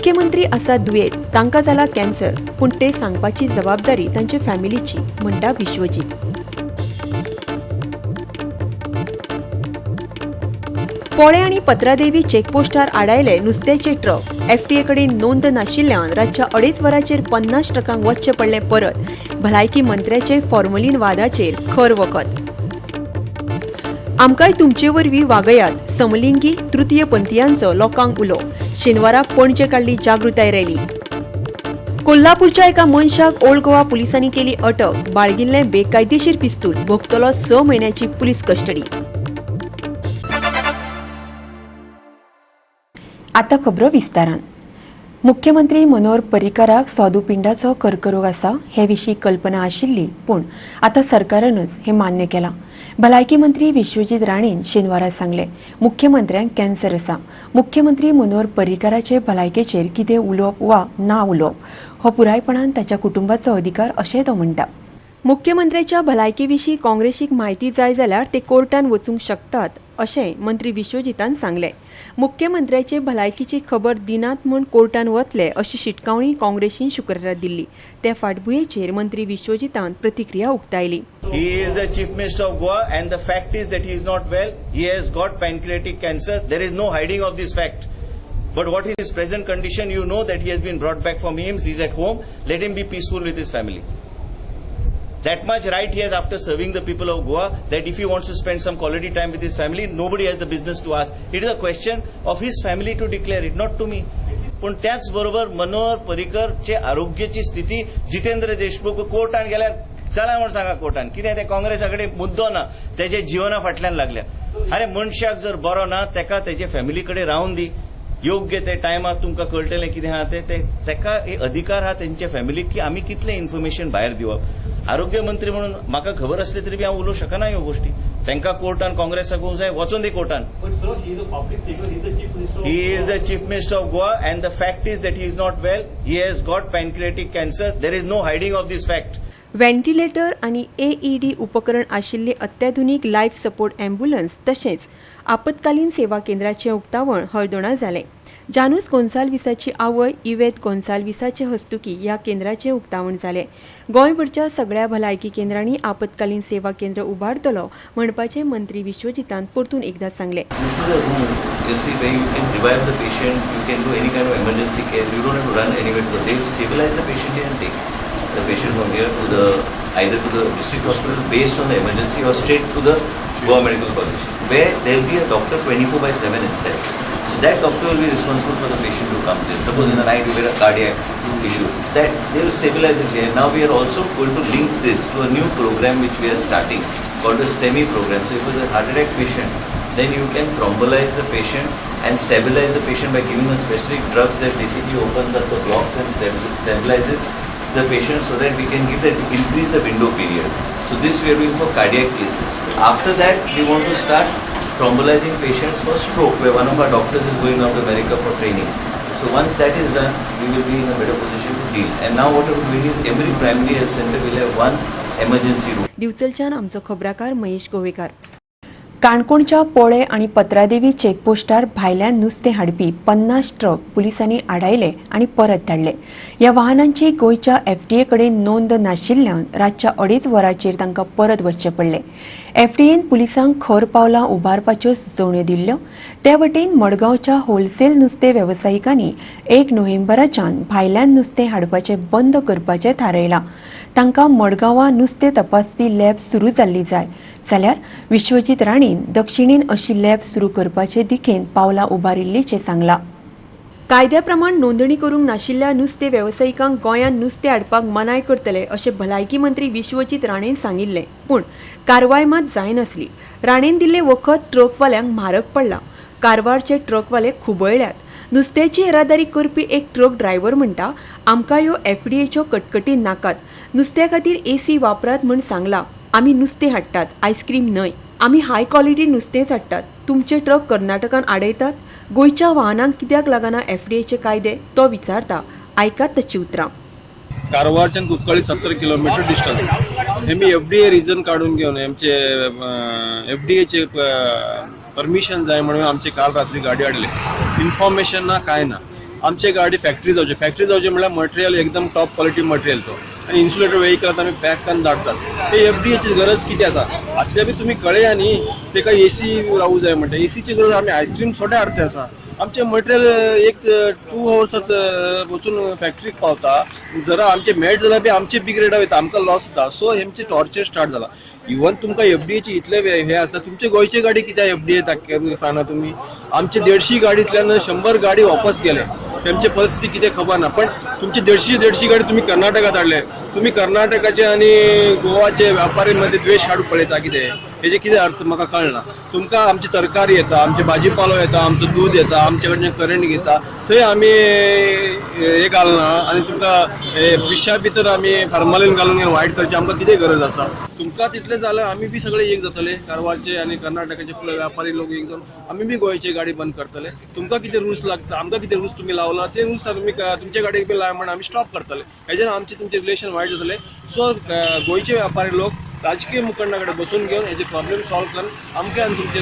मुख्यमंत्री आसा दुयेंत, तांकां जाला कॅन्सर, पूण ते सांगपाची जबाबदारी तांचे फॅमिलीची, म्हणटा विश्वजीत. पोळे आनी पत्रादेवी चेकपोस्टार आडायले नुस्त्याचे ट्रक. एफडीए कडेन नोंद नाशिल्ल्यान रातच्या 2.5 वरांचेर 50 ट्रकांक वचचें पडलें परत. भलायकी मंत्र्याचे फॉर्मलिन वादाचेर खर वखद. आमकांय तुमचे वरवीं वागयात, समलिंगी तृतीयपंथियांचो लोकांक उलो. शेनवारा पणजे काडली जागृताय रॅली. कोल्हापूरच्या एका मनशाक ओल्ड गोवा पुलिसांनी केली अटक. बाळगिल्लें बेकायदेशीर पिस्तूल, भोगतलो 6 म्हयन्याची पुलीस कस्टडी. आतां खबरो विस्तारान. मुख्यमंत्री मनोहर पर्रीकाराक स्वादुपिंडाचो कर्करोग आसा हे विशीं कल्पना आशिल्ली, पूण आतां सरकारानच हें मान्य केलां. भलायकी मंत्री विश्वजीत राणेन शेनवारा सांगलें, मुख्यमंत्र्यांक कॅन्सर आसा. मुख्यमंत्री मनोहर पर्रीकाराचे भलायकेचेर कितें उलोवप वा ना उलोवप हो पुरायपणान ताच्या कुटुंबाचो अधिकार, अशें तो म्हणटा. मुख्यमंत्र्याच्या भलायके विशीं काँग्रेसीक म्हायती जाय जाल्यार ते कोर्टान वचूंक शकतात, अशें मंत्री विश्वजितान सांगलें. मुख्यमंत्र्याचे भलायकीची खबर दिनात म्हूण कोर्टान वतले, अशी शिटकावणी काँग्रेसीन शुक्रारा दिल्ली. ते फाटभुंयेचेर मंत्री विश्वजितान प्रतिक्रिया उक्तायली. He is the Chief Minister of Goa and the fact is that he is not well. He has got pancreatic cancer. There is no hiding of this fact. But what is his present condition, you know that he has been brought back from AIIMS. He is at home. Let him be peaceful with his family. That much right he has after serving the people of Goa, that if he wants to spend some quality time with his family, nobody has the business to ask. It is a question of his family to declare it, not to me. पूण त्याच बरोबर मनोहर पर्रीकरचे आरोग्याची स्थिती जितेंद्र देशमुख कोर्टान गेल्यार चला म्हूण सांगा कोर्टान. कितें ते काँग्रेसा कडेन मुद्दो ना, तेजे जिवना फाटल्यान लागल्या. अरे, मनशाक जर बरो ना, तेका तेजे फॅमिली कडेन रावन दी. योग्य ते टायमार तुमकां कळटलें कितें आहा तें. तेका हे अधिकार आहा तेंच्या फॅमिलीक की आमी कितलें इन्फॉर्मेशन भायर दिवप. आरोग्य मंत्री म्हणून म्हाका खबर आसली तरी बी हांव उलोवंक शकना ह्यो गोश्टी. तांकां कोर्टान काँग्रेसाक वचूंक जाय, वचोन दी कोर्टान. But sir, he is a public figure, he is the Chief Minister of He is the Chief Minister of Goa and the fact is that he is not well. He has got pancreatic cancer. There is no hiding of this fact. Ventilator आनी AED उपकरण आशिल्ली अत्याधुनीक life support ambulance तशेंच आपत्कालीन सेवा केंद्राचें उक्तावण हळदोणा जालें. जानूस गोन्साल्विसाची आवय इवेत गोन्साल्विसाचे हस्तुकी ह्या केंद्राचें उक्तावण जालें. गोंयभरच्या सगळ्या भलायकी केंद्रांनी आपत्कालीन सेवा केंद्र उबारतलो म्हणपाचें मंत्री विश्वजितान परतून एकदां सांगलें. This is a room, you see, where you can revive the patient, you can do any kind of emergency care, you don't have to run anywhere. They will stabilize the patient here and take the patient from here to the either to the district hospital based on the emergency or straight to the Goa Medical College, where there will be a doctor 24/7 inside. So that doctor will be responsible for the patient who comes in. Suppose in the night you get a cardiac issue, that they will stabilize it here. Now we are also going to link this to a new program which we are starting called the STEMI program. So if it's a heart attack patient, then you can thrombolyze the patient and stabilize the patient by giving a specific drugs that basically opens up the blocks and stabilizes the patient so that we can give that increase the window period. So this we are doing for cardiac cases. After that, we want to start thrombolyzing patients for stroke, where one of our doctors is going out to America for training. So once that is done, we will be in a better position to deal. And now what we are doing is every primary health center will have one emergency room. दिवचलच्यान आमचो खबराकार महेश गोवेकार. काणकोणच्या पोळे आनी पत्रादेवी चेकपोस्टार भायल्यान नुस्तें हाडपी 50 truck पुलिसांनी आडायले आनी परत धाडले. ह्या वाहनांची गोंयच्या एफडीए कडेन नोंद नाशिल्ल्यान रातच्या 2.5 वरांचेर तांकां परत वचचें पडलें. एफडीएन पुलिसांक खर पावलां उबारपाच्यो सुचोवण्यो दिल्ल्यो. ते वटेन मडगांवच्या होलसेल नुस्तें वेवसायिकांनी 1 नोव्हेंबराच्यान भायल्यान नुस्तें हाडपाचें बंद करपाचें थारायलां. तांकां मडगांवां नुस्तें तपासपी लॅब सुरू जाल्ली जाय, जाल्यार विश्वजीत राणेन दक्षिणेन अशी लॅब सुरू करपाचे दिकेन पावलां उबारिल्ल्याचें सांगलां. कायद्या प्रमाण नोंदणी करूंक नाशिल्ल्या नुस्तें वेवसायिकांक गोंयांत नुस्तें हाडपाक मनाय करतले, अशें भलायकी मंत्री विश्वजीत राणेन सांगिल्लें. पूण कारवाय मात जायनासली. राणेन दिल्लें वखद ट्रकवाल्यांक म्हारग पडलां. कारवारचे ट्रकवाले खुबळ्ळ्यात. नुस्त्याची येरादारी करपी एक ट्रक ड्रायव्हर म्हणटा, आमकां ह्यो एफडीएच्यो कटकटी नाकात. नुस्त्या खातीर एसी वापरात म्हूण सांगलां. आमी नुस्तें हाडटात, आयस्क्रीम न्हय. आमी हाय क्वॉलिटी नुस्तेंच हाडटात. तुमचे ट्रक कर्नाटकान आडयतात. गोंयच्या वाहनांक कित्याक लागना एफडीएचे कायदे, तो विचारता. आयकात ताची उतरां. कारवारच्यान कुंकळी 70 किलोमिटर डिस्टन्स. हेमी एफडीए रिजन काडून घेवन आमचे एफडीएचे परमिशन जाय म्हणून आमचे काल रात्री गाडी हाडले. इन्फॉर्मेशन ना, काय ना. आमचे गाडी फॅक्टरी जावची, फॅक्टरी जावची म्हळ्यार मटेरियल एकदम टॉप क्वॉलिटी मटेरियल तो आनी इन्सुलेटेड वेहिकलात आमी पॅक करून धाडटात. ते एफडीएची गरज कितें आसा आसल्या बी तुमी कळया न्ही, तेका एसी रावूं जाय म्हणटा. एसीची गरज आमी आयस्क्रीम सोडे हाडते आसा. आमचें मटेरियल एक 2 अवर्साच वचून फॅक्टरीक पावता. जरा आमचे मेळट जाल्यार बी आमचे बिग रेटा वयता, आमकां लॉस जाता. सो हेमचे टॉर्चर स्टार्ट जाला. इवन तुमकां एफडीएची इतले हे आसता, तुमचे गोंयचे गाडी कित्याक एफडीए सांगना तुमी? आमचे 150 गाडींतल्यान 100 गाडी वापस गेले. तेमची परिस्थिती कितें खबर ना, पण तुमची 150 गाडी तुमी कर्नाटकात हाडले. तुमी कर्नाटकाचे आनी गोवाचे व्यापारी मध्ये द्वेश हाडूंक पळयता कितें, हेजे कितें अर्थ म्हाका कळना. तुमकां आमची तरकारी येता, आमचे भाजीपालो येता, आमचो दूद येता, आमचे कडच्यान करंट घेता, थंय आमी हे घालना आनी तुमकां पिशा भितर आमी फॉर्मालीन घालून वायट करची आमकां कितें गरज आसा? तुमकां तितलें जाल्यार आमी बी सगळे एक जातले, कारवारचे आनी कर्नाटकाचे फुडें व्यापारी लोक एक जावन आमी बी गोंयची गाडी बंद करतले. तुमकां कितें रुल्स लागता, आमकां कितें रुल्स तुमी लावला ते रुल्स तुमी तुमच्या गाडयेक बी लाय म्हण आमी स्टॉप करतले. हेज्यान आमचे तुमचे रिलेशन वायट जातले. सो गोंयचे व्यापारी लोक राजकीय मुखंडा कडेन बसून घेवन हेजे प्रॉब्लेम सॉल्व करून आमकां आनी तुमचे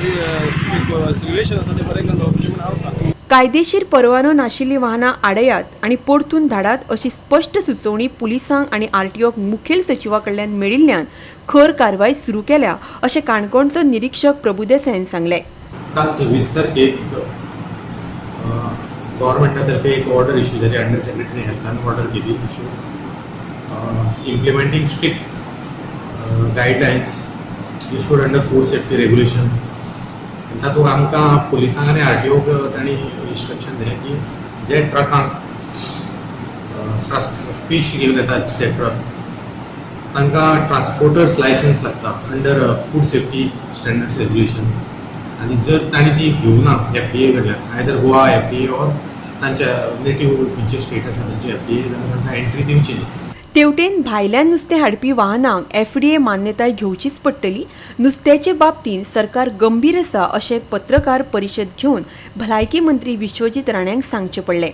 रिलेशन आसा ते बरें करून दवरचें म्हूण हांव सांगता. कायदेशीर परवानो नाशिल्ली वाहनां आडयात आनी परतून धाडात अशी स्पश्ट सुचोवणी पुलिसांक आनी आरटीओक मुखेल सचिवा कडल्यान मेळिल्ल्यान खर कारवाय सुरू केल्या अशें काणकोणचो निरीक्षक प्रभुदेसायन सांगलें. काल 26 तारखेक गव्हर्मेंटा तर्फे एक ऑर्डर इश्यू जाली. अंडर सेक्रेटरी हेल्थान ऑर्डर केली issue implementing strict guidelines issued under food safety regulation. तातूंत आमकां पुलिसांक आनी आरटीओक तांणी इन्स्ट्रक्शन दिलें की जे ट्रकांक फीश घेवन येतात ते ट्रक तांकां ट्रान्सपोर्टर्स लायसन्स लागता under food safety standards regulations, आनी जर तांणी ती घेवना एफडीए कडल्यान, आयदर गोवा एफडीए ऑर तांच्या नेटीव खंयचे स्टेट आसा तांची एफडीए, जाल्यार तांकां एंट्री दिवची न्ही. तेवटेन भायल्यान नुस्तें हाडपी वाहनांक एफडीए मान्यताय घेवचीच पडटली. नुस्त्याचे बाबतींत सरकार गंभीर आसा अशें पत्रकार परिशद घेवन भलायकी मंत्री विश्वजीत राण्यांक सांगचें पडलें.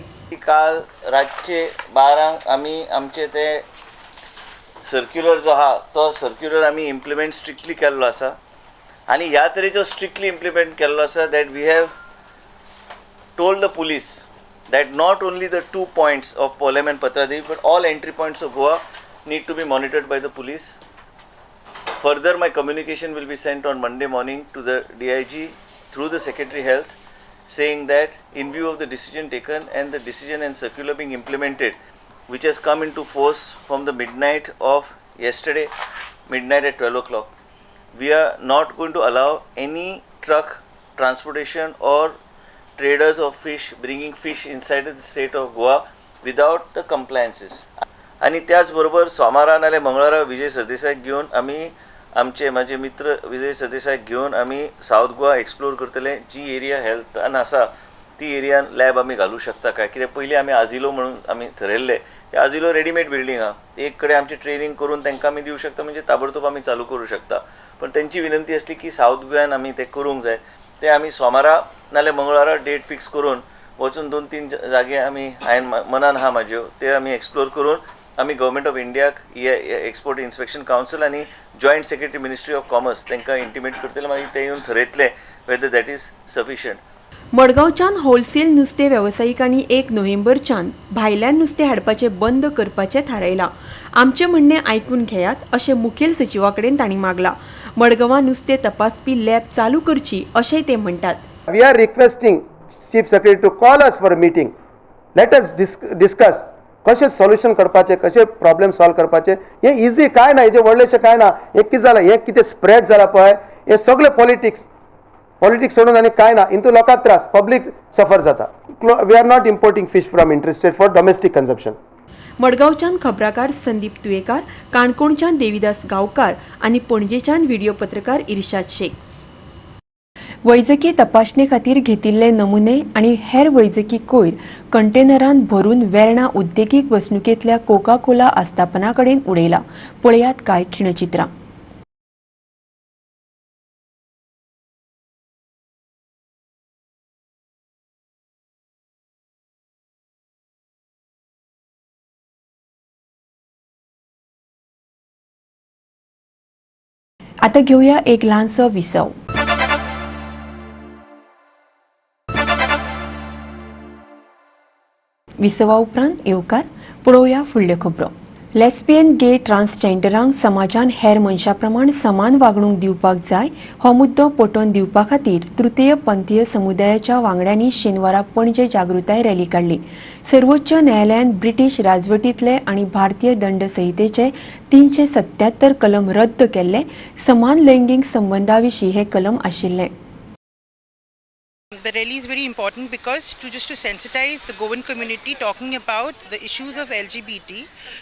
काल रातचे 12 आमी आमचे ते सर्क्युलर जो आहा तो सर्क्युलर आमी इम्प्लिमेंट स्ट्रिक्टली केल्लो आसा आनी ह्या तरेचो स्ट्रिक्टली इम्प्लिमेंट केल्लो आसा that we have told the police that not only the 2 points of Polem and Patradevi but all entry points of Goa need to be monitored by the police. Further, my communication will be sent on Monday morning to the DIG through the Secretary Health, saying that in view of the decision taken and the decision and circular being implemented, which has come into force from the midnight of yesterday, midnight at 12 o'clock, we are not going to allow any truck transportation or traders of fish bringing fish inside the state of Goa without the compliances. आनी त्याच बरोबर सोमारा नाल्यार मंगळारा विजय सरदेसायाक घेवन आमी आमचे म्हाजे मित्र विजय सरदेसायाक घेवन आमी सावथ गोवा एक्सप्लोर करतले. जी एरिया हेल्थान आसा ती एरियान लॅब आमी घालूं शकता काय कित्याक पयलीं आमी आजिलो म्हणून आमी थरयल्ले, ते आजिलो रेडीमेड बिल्डींग आहा, एक कडेन आमची ट्रेनींग करून तांकां आमी दिवं शकता, म्हणजे ताबडतोब आमी चालू करूं शकता. पण तेंची विनंती आसली की सावथ गोव्यान आमी तें करूंक जाय, ते आमी सोमारा नाल्यार मंगळारा डेट फिक्स करून वचून 2-3 जागे आमी हांवें मनान आहा म्हाज्यो ते आमी एक्सप्लोर करून आमी गव्हर्मेंट ऑफ इंडियाक एक्सपोर्ट इन्स्पेक्शन कावन्सील आनी joint secretary ministry of commerce तांकां इंटिमेट करतले, मागीर ते येवन थरयतले वेदर that is sufficient. मडगांवच्यान होलसेल नुस्तें वेवसायिकांनी 1 नोव्हेंबरच्यान भायल्यान नुस्तें हाडपाचें बंद करपाचें थारायलां. आमचें म्हणणें आयकून घेयात अशें मुखेल सचिवा कडेन तांणी मागलां. मडगांवां नुस्तें तपासपी लॅब चालू करची अशेंय ते म्हणटात. We are requesting Chief Secretary to call us for a meeting. Let us discuss कशें सोल्युशन करपाचें, कशें प्रॉब्लेम सॉल्व करपाचें. हें इजी कांय ना, हेजें व्हडलेंशें कांय ना. हें कितें जालां, हें कितें स्प्रेड जालां पळय, हें सगळें पॉलिटिक्स, पॉलिटिक्स सोडून आनी कांय ना. हितून लोकांक त्रास, पब्लीक सफर जाता. We are not importing fish from interstate for domestic consumption. मडगांवच्यान खबराकार संदीप तुयेकार, काणकोणच्यान देवीदास गांवकार आनी पणजेच्यान व्हिडिओ पत्रकार इर्शाद शेख. वैजकी तपासणे खातीर घेतिल्ले नमुने आनी हेर वैजकी कोयर कंटेनरान भरून वेर्णा उद्देगीक वसणुकेंतल्या कोका कोला आस्थापना कडेन उडयला. पळयात कांय खिणचित्रां. आता घेऊया एक लहानसो विसव. विसवा उपरांत येवकार पळोवया फुडल्यो खबरो. लेस्बियन, गे, ट्रान्सजेंडरांक समाजान हेर मनशां प्रमाण समान वागणूक दिवपाक जाय हो मुद्दो पटोवन दिवपा खातीर तृतीय पंथीय समुदायाच्या वांगड्यांनी शेनवारा पणजे जागृताय रॅली काडली. सर्वोच्च न्यायालयान ब्रिटीश राजवटींतले आनी भारतीय दंड संहितेचे 377 कलम रद्द केल्ले. समान लैंगीक संबंदा विशीं हे कलम आशिल्ले. The rally is very important because to sensitize the Goan community, talking about the issues of LGBT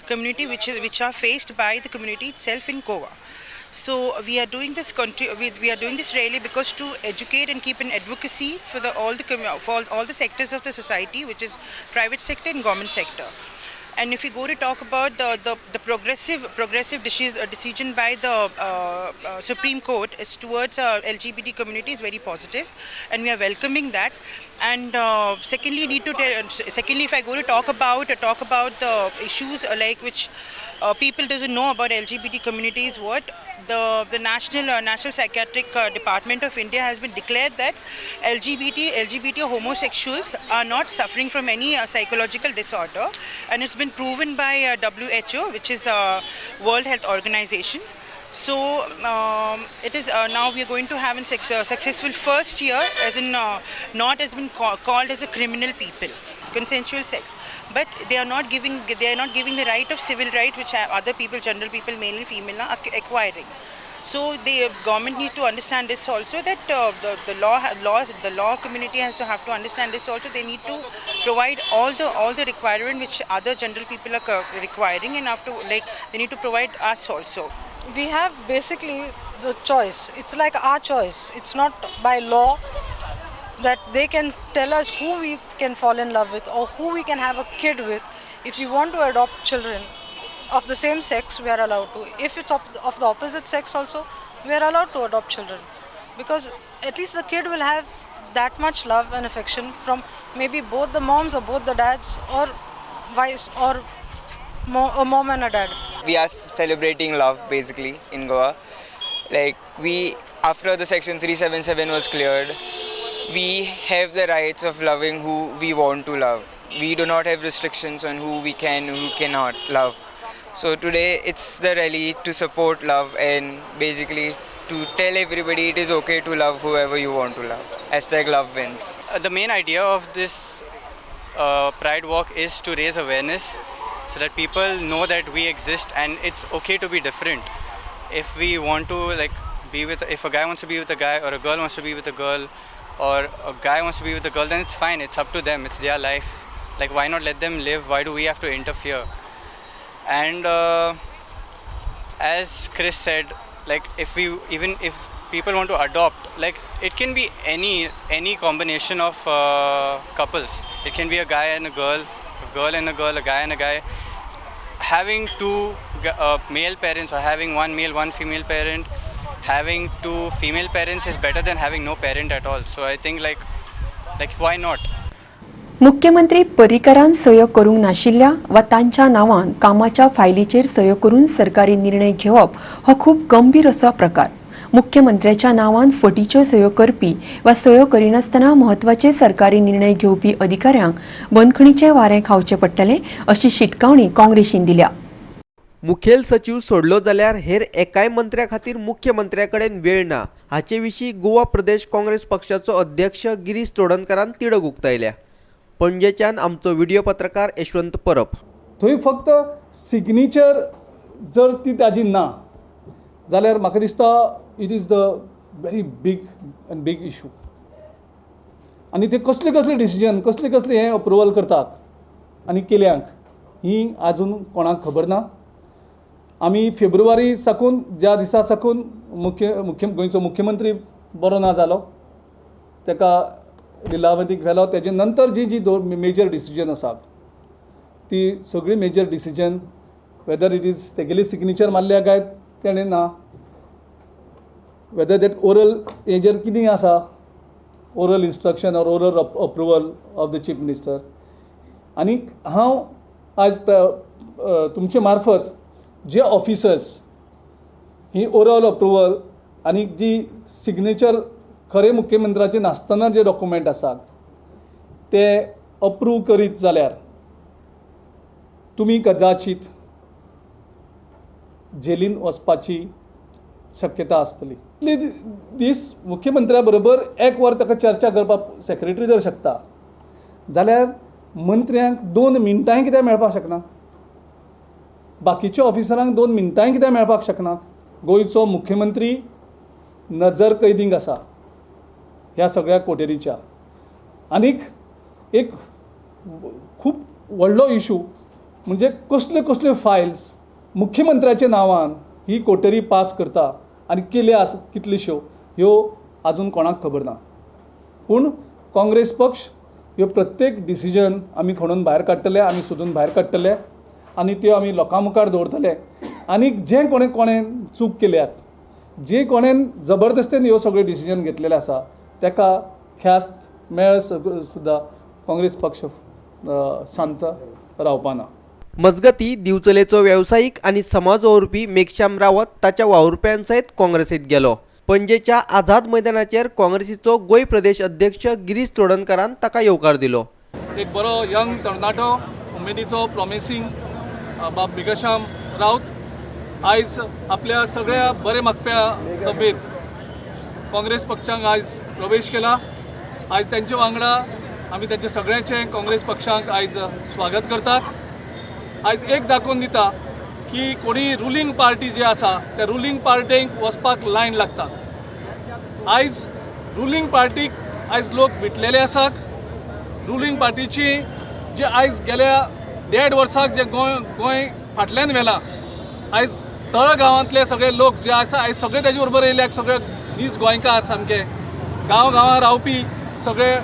community which are faced by the community itself in Goa. So we are doing this rally because to educate and keep an advocacy for all the sectors of the society, which is private sector and government sector. And if you go to talk about the progressive decision by the Supreme Court is towards LGBT community is very positive, and we are welcoming that. And secondly, if I go to talk about the issues like which people doesn't know about LGBT community is what the National Psychiatric Department of India has been declared that LGBT homosexuals are not suffering from any psychological disorder, and it's been proven by WHO, which is World Health Organization. So it is now we are going to have a successful first year, as in not has been called as a criminal people. It's consensual sex, but they are not giving the right of civil right which other people, general people, male and female, are acquiring. So the government needs to understand this also, that the law community has to have to understand this also. They need to provide all the requirement which other general people are requiring, and have to, like, they need to provide us also. We have basically the choice. It's like our choice. It's not by law that they can tell us who we can fall in love with or who we can have a kid with. If we want to adopt children of the same sex, we are allowed to. If it's of the opposite sex also, we are allowed to adopt children, because at least the kid will have that much love and affection from maybe both the moms or both the dads, or vice, or a mom and a dad. We are celebrating love basically in Goa. Like, we, after the section 377 was cleared, we have the rights of loving who we want to love. We do not have restrictions on who we can, who cannot love. So today it's the rally to support love and basically to tell everybody it is okay to love whoever you want to love. Hashtag love wins. The main idea of this Pride Walk is to raise awareness so that people know that we exist and it's okay to be different. If we want to, like, be with, if a guy wants to be with a guy or a girl wants to be with a girl or a guy wants to be with a girl, then it's fine. It's up to them. It's their life. Like, why not let them live? Why do we have to interfere? And as Chris said, like, if we, even if people want to adopt, like, it can be any combination of couples. It can be a guy and a girl, a girl and a girl, a guy and a guy. Having two male parents or having one male, one female parent, having two female parents is better than having no parent at all. So I think like why not? मुख्यमंत्री पर्रीकारान सयो करूंक नाशिल्ल्या वा तांच्या नांवान कामाच्या फायलीचेर सयो करून सरकारी निर्णय घेवप हो खूब गंभीर असो प्रकार. मुख्यमंत्र्याच्या नांवान फटीच्यो सयो करपी वा सयो करिनासतना म्हत्वाचे सरकारी निर्णय घेवपी अधिकाऱ्यांक बंदखणीचे वारें खावचें पडटलें अशी शिटकावणी काँग्रेसीन दिल्या. मुखेल सचिव सोडलो जाल्यार हेर एकाय मंत्र्या खातीर मुख्यमंत्र्या कडेन वेळ ना हाचे विशीं गोवा प्रदेश काँग्रेस पक्षाचो अध्यक्ष गिरीश चोडणकारान तिडक उक्तायल्या. पणजेच्यान आमचो व्हिडिओ पत्रकार यशवंत परब. थंय फक्त सिग्नेचर जर ती ताजी ना जाल्यार म्हाका दिसता it is the very big and big issue. आनी ते कसले कसले डिसिजन, कसले कसले हे अप्रुवल करतात आनी केल्यांक ही आजून कोणाक खबर ना. आमी फेब्रुवारी साकून ज्या दिसा साकून मुख्य मुख्य गोंयचो मुख्यमंत्री बरो ना जालो, ताका लिलावतीक व्हेलो, तेजे नंतर जी जी दोन मेजर डिसिजन आसात ती सगळी major decision whether it is तेगेली सिग्नेचर मारल्या काय तेणें ना, वेदर that oral हेजेर कितें आसा, oral instruction or oral approval of the chief minister. आनीक हांव आज तुमचे मार्फत जे ऑफिसर्स ही ओरल अप्रुवल आनी जी सिग्नेचर खरें मुख्यमंत्र्याचे नासतना जे डॉक्युमेंट आसात ते अप्रूव करीत जाल्यार तुमी कदाचित जेलीन वचपाची शक्यता आसतली. इतले दीस मुख्यमंत्र्या बरोबर एक वर ताका चर्चा करपाक सेक्रेटरी जर शकता जाल्यार मंत्र्यांक 2 मिनटांय कित्याक मेळपाक शकना, बाकीच्या ऑफिसरांक 2 मिनटांय कित्याक मेळपाक शकना. गोंयचो मुख्यमंत्री नजर कैदींक आसा ह्या सगळ्या कोटेरीच्या. आनीक एक खूब व्हडलो इशू म्हणजे कसल्यो कसल्यो फायल्स मुख्यमंत्र्याच्या नांवान ही कोटेरी पास करता आनी केल्या आसा कितल्योश्यो ह्यो आजून कोणाक खबर ना. पूण काँग्रेस पक्ष ह्यो प्रत्येक डिसिजन आमी खणून भायर काडटले, आमी सोदून भायर काडटले आनी त्यो आमी लोकां मुखार दवरतले. आनी जे कोणें कोणें चूक केल्यात, जे कोणें जबरदस्तेन ह्यो सगळ्यो डिसिजन घेतलेले आसा ताका ख्यास्त मेळ सुद्दां काँग्रेस पक्ष शांत रावपाना. मजगती दिवचलेचो वेवसायीक आनी समाज वावुरपी मेघश्याम रावत ताच्या वावुरप्यांसयत काँग्रेसीत गेलो. पणजेच्या आझाद मैदानाचेर काँग्रेसीचो गोंय प्रदेश अध्यक्ष गिरीश चोडणकारान ताका येवकार दिलो. एक बरो यंग तरणाटो उमेदीचो प्रॉमिसींग बाब मेघश्याम रावत आयज आपल्या सगळ्या बरे मागप्या सभेत काँग्रेस पक्षांक आयज प्रवेश केला. आयज तांचे वांगडा आमी तांचे सगळ्यांचे काँग्रेस पक्षांक आयज स्वागत करतात. आयज एक दाखोवन दिता की कोणी रुलींग पार्टी जी आसा त्या रुलींग पार्टीक वचपाक लायन लागता. आयज रुलींग पार्टीक आयज लोक विटलेले आसात. रुलींग पार्टीची जे आयज गेल्या 1.5 वर्साक जे गोंय फाटल्यान व्हेलां, आयज तळगांवांतले सगळे लोक जे आसा आयज सगळे ताजे बरोबर येयल्याक, सगळे नीज गोंयकार सामके गांव गांवां रावपी सगळे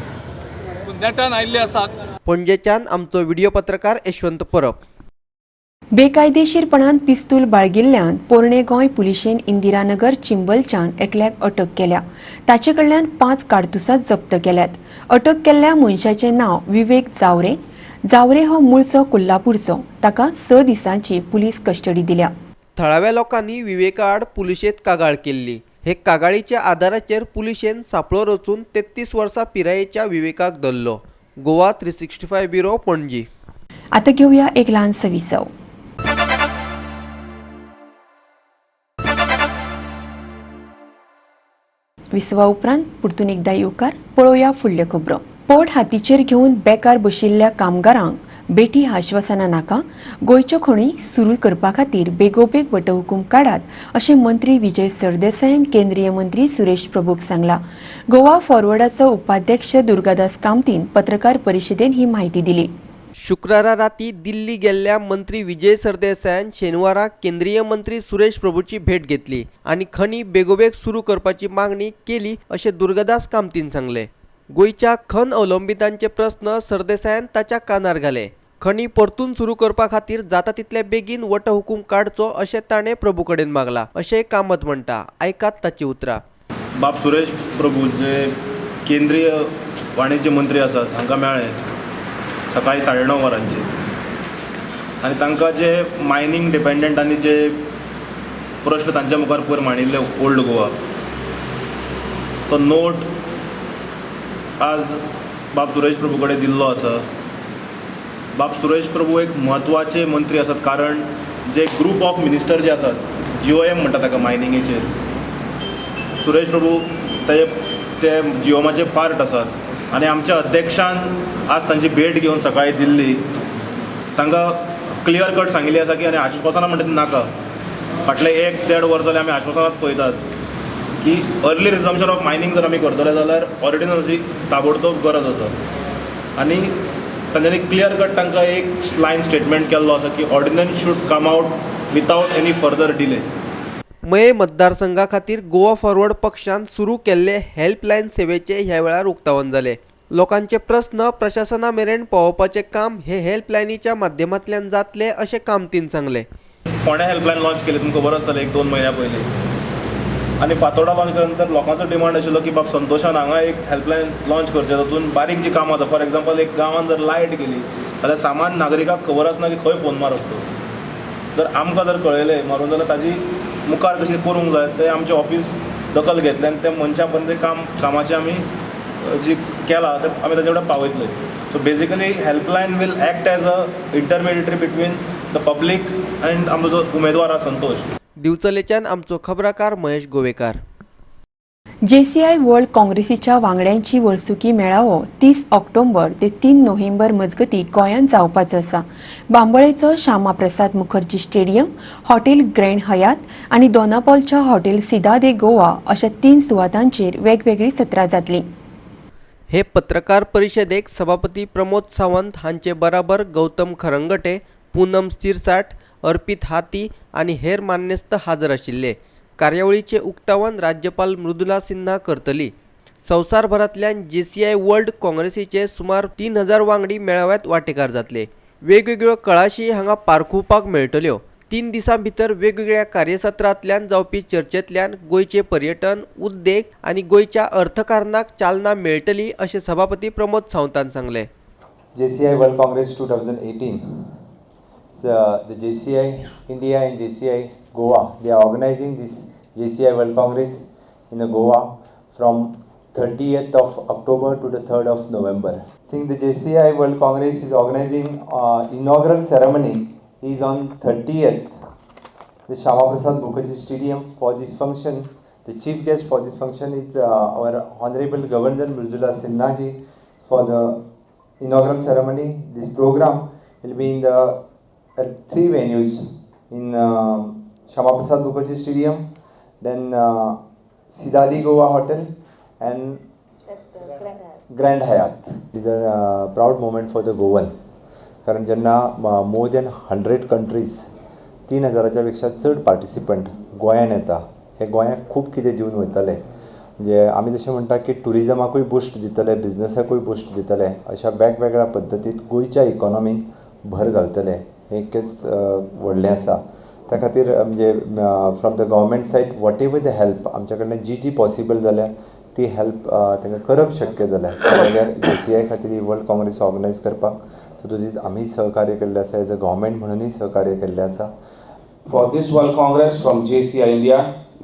नेटान आयिल्ले आसात. पणजेच्यान आमचो व्हिडिओ पत्रकार यशवंत परब. बेकायदेशीरपणान पिस्तूल बाळगिल्ल्यान पोरणे गोंय पुलिशेन इंदिरानगर चिंबलच्यान एकल्याक अटक केल्या. ताचे कडल्यान 5 काडतुसां जप्त केल्यात. अटक केल्ल्या मनशाचें नांव विवेक जावरे. जावरे हो मूळचो कोल्हापूरचो. ताका 6 दिसांची पुलीस कस्टडी दिल्या. थळाव्या लोकांनी विवेका आड पुलिशेंत कागाळ केल्ली. हे कागाळीच्या आदाराचेर पुलिशेन सापळो रचून 33 वर्सां पिरायेच्या विवेकाक धरलो. गोवा 365 ब्युरो, पणजी. आता घेऊया एक ल्हानसो विसव. विसवा उपरांत परतून एकदा येवकार. पळोवया फुडल्यो खबरो. पोट हातीचेर घेवन बेकार बशिल्ल्या कामगारांक बेठी आश्वासनां नाका, गोंयच्यो खणी सुरू करपा खातीर बेगोबेग वटहुकूम काडात अशें मंत्री विजय सरदेसायान केंद्रीय मंत्री सुरेश प्रभूक सांगलां. गोवा फॉरवर्डाचो उपाध्यक्ष दुर्गादास कामतीन पत्रकार परिशदेन ही म्हायती दिली. शुक्रारा राती दिल्ली गेल्ल्या मंत्री विजय सरदेसायान शेनवारा केंद्रीय मंत्री सुरेश प्रभूची भेट घेतली आनी खणी बेगोबेग सुरू करपाची मागणी केली अशें दुर्गादास कामतीन सांगलें. गोंयच्या खण अवलंबितांचे प्रस्न सरदेसायान ताच्या कानार घाले. खणी परतून सुरू करपा खातीर जाता तितले बेगीन वटहुकूम काडचो अशें ताणें प्रभू कडेन मागला अशें कामत म्हणटा. आयकात ताची उतरां. बाब सुरेश प्रभू जे केंद्रीय वाणिज्य मंत्री आसात हांकां मेळ्ळे सकाळी 9:30 वरांचेर आनी तांकां जे मायनींग डिपेंडंट आनी जे प्रश्न तांच्या मुखार पयर मांडिल्ले ओल्ड गोवा तो नोट आज बाब सुरेश प्रभू कडेन दिल्लो आसा. बाब सुरेश प्रभू एक म्हत्वाचे मंत्री आसात कारण जे ग्रूप ऑफ मिनिस्टर जे आसात GOM म्हणटा ताका मायनिंगेचेर सुरेश प्रभू ते GOMाचे पार्ट आसात आनी आमच्या अध्यक्षान आज तांची भेट घेवन सकाळी दिल्ली तांकां क्लियर कट सांगिल्ली आसा की आनी आश्वासनां म्हणटा ती नाका. फाटले 1-1.5 वर्स जालें आमी आश्वासनांत पळयतात की अर्ली रिजम्पशन ऑफ मायनींग जर आमी करतले जाल्यार ऑर्डिनन्साची ताबडतोब गरज आसा आनी तांच्यांनी क्लियर कट तांकां एक लायन स्टेटमेंट केल्लो आसा की ordinance should come out without any further delay. Mayem मतदारसंघा खातीर गोवा फॉरवर्ड पक्षान सुरू केल्ले हेल्पलायन सेवेचे ह्या वेळार उक्तावण जालें. लोकांचे प्रस्न प्रशासना मेरेन पावोवपाचें काम हे हेल्पलायनीच्या माध्यमांतल्यान जातलें अशें कामतीन सांगलें. फोंड्या हेल्पलायन लॉन्च केली तुमकां खबर आसतलें 1-2 म्हयन्या पयलीं आनी फातोडा लॉन्च केल्या नंतर लोकांचो डिमांड आशिल्लो की बाब संतोशान हांगा एक हेल्पलायन लॉन्च करचें तातूंत बारीक जी कामां आसा फॉर एग्जाम्पल एक गांवांत जर लायट गेली जाल्यार सामान्य नागरिकाक खबर आसना की खंय फोन मारप तो. जर आमकां जर कळयलें मारून जाल्यार ताजी मुखार कशी करूंक जाय तें आमचें ऑफिस दखल घेतलें आनी त्या मनशा पर्यंत कामाचें आमी जी केलां तें आमी ताचे कडेन पावयतले. So basically helpline will act as a intermediary between the public and आमचो जो उमेदवार आसा संतोष. दिवचलेच्यान आमचो खबराकार महेश गोवेकार. जेसीआय वर्ल्ड काँग्रेसीच्या वांगड्यांची वर्सुकी मेळावो 30 ऑक्टोबर ते 3 नोव्हेंबर मजगती गोंयांत जावपाचो आसा. बांबोळेचो Shyama Prasad Mukherjee stadium, hotel Grand Hyatt आनी दोनापावलच्या हॉटेल सिदा दे गोवा अशा 3 सुवातांचेर वेगवेगळी सत्रां जातली. हे पत्रकार परिशदेक सभापती प्रमोद सावंत हांचे बराबर गौतम खरंगटे, पूनम सिरसाट, अर्पित हाती आनी हेर मान्यस्त हाजर आशिल्ले. कार्यावळीचे उक्तावण राज्यपाल मृदुला सिन्हा करतली. संवसारभरांतल्यान जेसीआय वर्ल्ड काँग्रेसीचे सुमार 3000 वांगडी मेळाव्यात वांटेकार जातले. वेगवेगळ्यो कळाशी हांगा पारखुवपाक मेळटल्यो. 3 दिसां भितर वेगवेगळ्या कार्यसत्रांतल्यान जावपी चर्चेंतल्यान गोंयचे पर्यटन, उद्देग आनी गोंयच्या अर्थकारणाक चालना मेळटली अशें सभापती प्रमोद सावंतान सांगलें. JCI World Congress 2018, the JCI India and JCI Goa, they are organizing this JCI World Congress in the Goa from 30th of October to the 3rd of November. I think the JCI World Congress is organizing inaugural ceremony is on 30th, the Shyama Prasad Mukherjee Stadium. For this function, the chief guest for this function is our Honorable Governor Mridula Sinha ji. For the inaugural ceremony, this program will be in the at 3 venues in Shyama Prasad Mukherjee Stadium, then Sidali Goa Hotel and Grand Hyatt. It is a proud moment for the Goan. कारण जेन्ना more than 100 countries 3000 पेक्षा चड participant गोंयान येता, हे गोंयाक खूब कितें दिवन वयतले. म्हणजे आमी जशें म्हणटा की ट्युरिजमाकूय बुस्ट दितले, बिजनसाकूय बुस्ट दितले, अशा वेगवेगळ्या पद्दतीन गोंयच्या इकॉनॉमीन भर घालतले, हें एकच व्हडलें आसा. त्या खातीर म्हणजे from the government side whatever the help आमच्या कडल्यान जी जी पॉसिबल जाल्या ती हेल्प तांकां करप शक्य जाल्या जाल्यार जेसीआय खातीर ही वर्ल्ड काँग्रेस ऑर्गनायज करपाक सो तुजी आमी सहकार्य केल्लें आसा, एज अ गव्हर्मेंट म्हणूनय सहकार्य केल्लें आसा. For this World Congress from JCI India,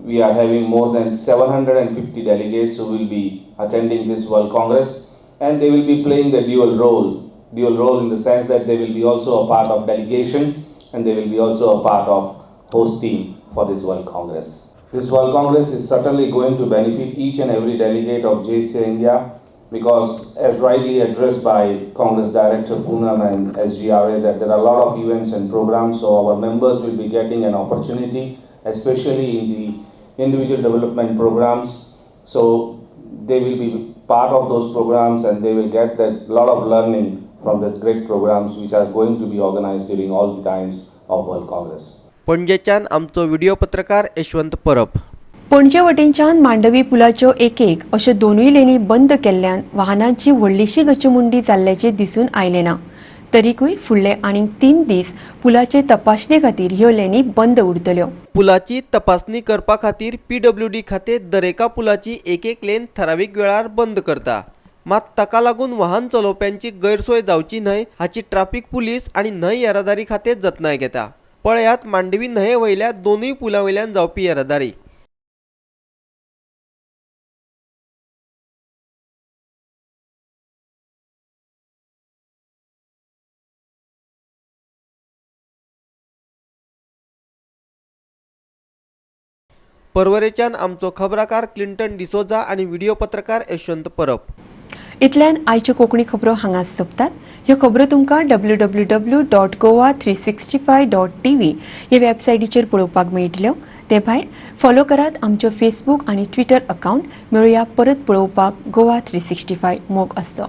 we are having more than 750 delegates who will be attending this World Congress, and they will be playing the dual role in the sense that they will be also a part of delegation and they will be also a part of host team for this World Congress. This World Congress is certainly going to benefit each and every delegate of JCI India, because as rightly addressed by Congress Director Poonam and SGRA, that there are a lot of events and programs, so our members will be getting an opportunity, especially in the individual development programs. So they will be part of those programs and they will get that lot of learning from the great programs which are going to be organized during all the times of World Congress. पणजेच्यान आमचो video पत्रकार यशवंत परब. पणजे वटेनच्यान मांडवी पुलाच्यो एक एक अश्यो दोनूय लेनी बंद केल्ल्यान वाहनांची व्हडलीशी गचमुंडी जाल्ल्याचें दिसून आयलें ना. तरीकूय फुडले आनीक 3 दीस पुलाचे तपासणे खातीर ह्यो लेनी बंद उरतल्यो. पुलाची तपासणी करपा खातीर पीडब्ल्यूडी खातें दरेका पुलाची एक एक लेन ठरावीक वेळार बंद करता. मात ताका लागून वाहन चलोवप्यांची गैरसोय जावची न्हय हाची ट्राफिक पुलीस आनी न्हंय येरादारी खातें जतनाय घेता. पळयात मांडवी न्हंये वयल्या दोनूय पुलां वयल्यान जावपी येरादारी. परवरेच्यान आमचो खबराकार क्लिंटन डिसोजा आनी व्हिडिओ पत्रकार यशवंत परब. इतल्यान आयच्यो कोंकणी खबरो हांगा सोंपतात. ह्यो खबरो तुमकां www.goa365.tv हे वेबसायटीचेर पळोवपाक मेळटल्यो. ते भायर फॉलो करात आमच्यो फेसबूक आनी ट्विटर अकावंट. मेळुया परत पळोवपाक गोवा 365. मोग आसचो.